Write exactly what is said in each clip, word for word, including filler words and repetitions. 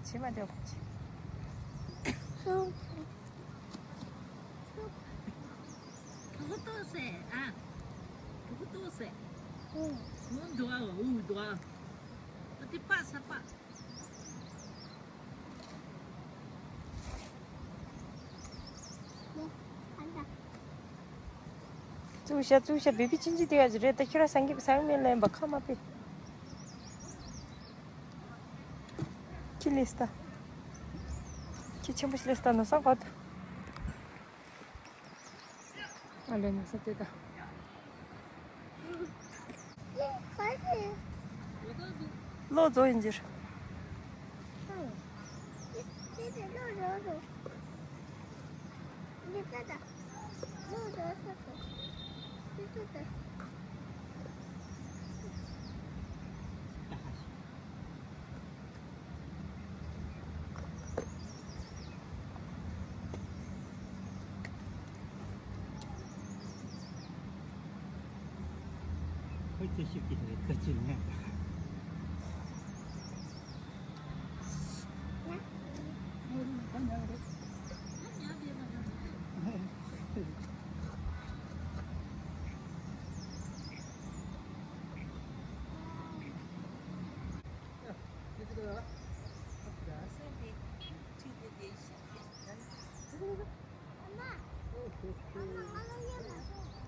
བྱེད་མ་བདེ་བ་ཕོག་ཅིག་སུ། སུ། དུག་ཏོག་ཟེར་ཨ། དུག་ཏོག་ཟེར། ཨུ། ཨུ་འདུག་ཨ། ཨུ་འདུག་ཨ། ཨ་དེ་པ་ས་པ། བཙུགས་ཤ་བཙུགས་ཤ། བི་བི་ཅིན་ཅི་དེ་ག་ཅི་རེད། ད་ཁྱོད་ར་སང་གི་སང་མེད་ལ་ཡིན་པ་ཁ་མ་པི། ཁྱི་ལིས་ད། ཁྱི་ཆེན་པོ་ཞིག་ལིས་ད་ནོ་ས་གོ་ད། ཨ་ལེ་ན་ས་དེ་ད། ལོ་ཛོ་ཡིན་ཇིར། ཁོས་ཅི་ཞིག་གིས་རེད་ད་ཅི་ངས་ད།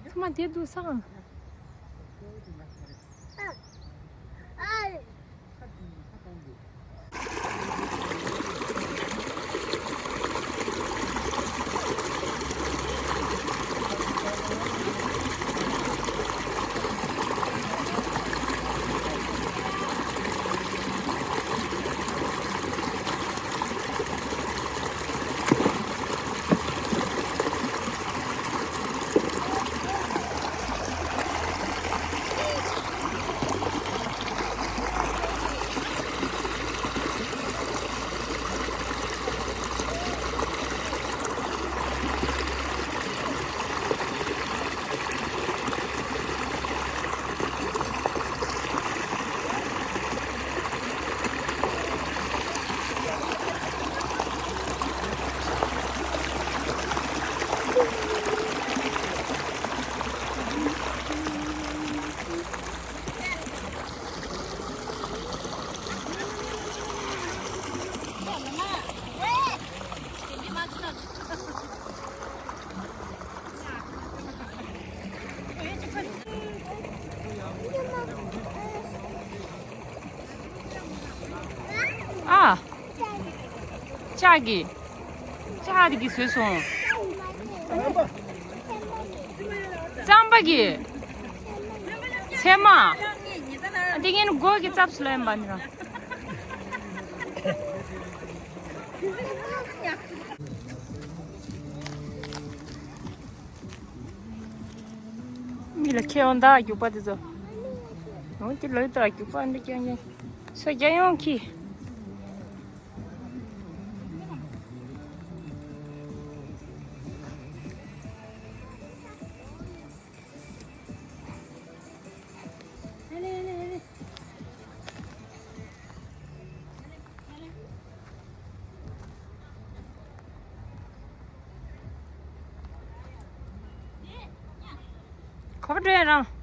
ཐ་མ་དེ་འདུག་སང་། ཨ། ལྕགས་ཀྱི། ལྕགས་ཀྱི་བཟོས་སོང་། རྩམ་པ་གི། ཚེར་མ། འདི་ངན་སྒོ་གི་རྩབ་སུ་ལེན་པ་ནི་ར། མི་ལ་ཁྱེད་འོང་ད་རྒྱུག་པ་དེ་ཚོ། འོང་དེ་ལོས་ད་རྒྱུག་པ་འདི་ཀྱང་ཡིན། སོ་རྒྱ་ཡོང་གི། ཁོ་པ་འགྲོ་ཡ་རང་།